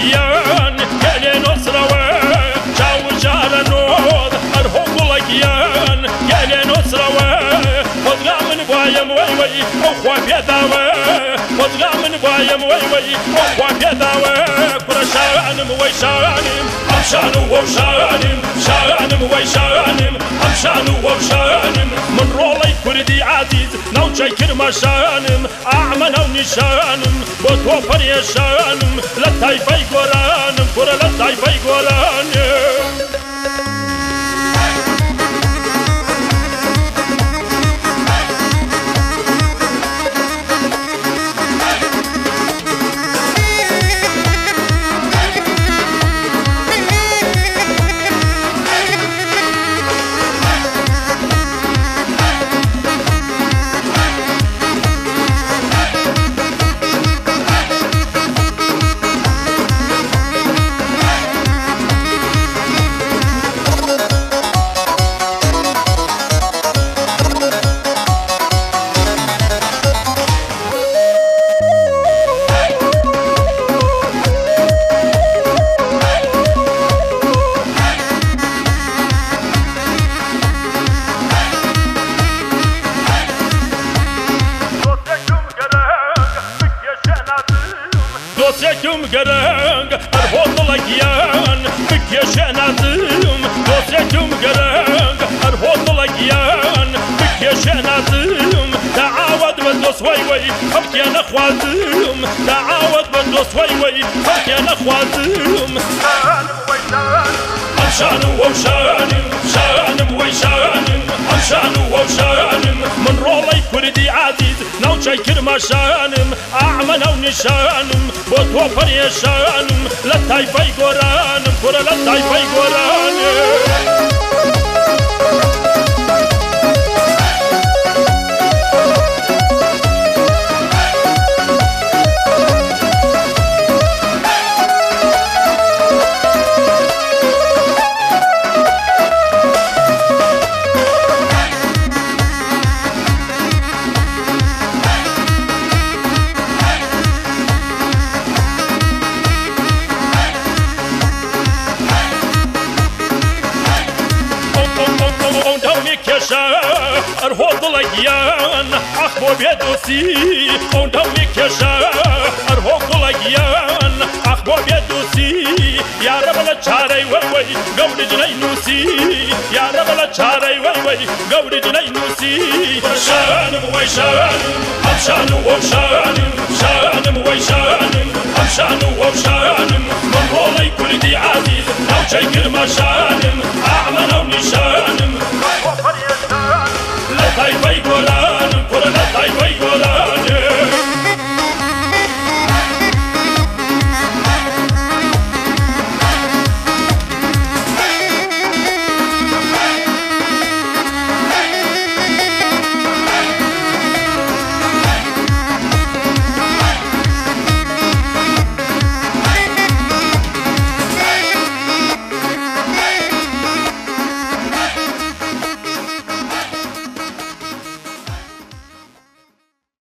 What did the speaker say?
گیان گەلێ نۆسرەوە چاو جارە نۆد ئەرهۆ گوڵە گیان گەلێ نۆسرەوە خۆزگا من بایم وەی وەی ئەو خوا پێداوە خۆزگا من بایم وەی وەی ئەو خوا پێداوە کوڕە شانم وەی شانم ئەم شان و وەو شانم شانم وەی شانم ئەم شان و وەو شانم من ڕۆڵەی کوردی عازیز ناوچەی کرماشانم ئەعمەنە و نیشانم بۆ تۆ پەرێشانم لە تایفەی گۆرانم کوڕە لە تایفەی گۆرانم. دۆسێکم گەرەنگ ئەرهۆ دڵە گیان بکێشێ نازم دۆسێکم گەرەنگ ئەرهۆ دڵە گیان بکێشێ نازم داعاوەت بە دۆست وەی وەی خەڵکێ نەخوازم داعاوەت بە دۆست وەی وەی خەڵکێ نەخوازم ئەم شان و وەو شانم شانم وەی شانم ئەم شان و وەو شانم من ڕۆڵەی کوردی عازیز ناوچەی کرماشانم ئەعمەنە و نیشانم بۆ تۆ پەرێشانم لە تایفەی گۆرانم کوڕە لە تایفەی گۆرانم. ئەرهۆ دڵە گیان ئەخ بۆ بێدۆسی ئەوەندەمی کێشە ئەرهۆ گوڵە گیان ئەخ بۆ بێدۆسی یارە لە چارەی وەی وەی گەوری جنەی نووسی یارە لە چارەی وەی وەی گەوری جنەی نووسی شانم وەی شانم ئەم شان و وەو شانم شانم وەی شانم ئەم شان و وەو شانم من ڕۆڵەی کوردی عازیز ناوچەی کرماشانم.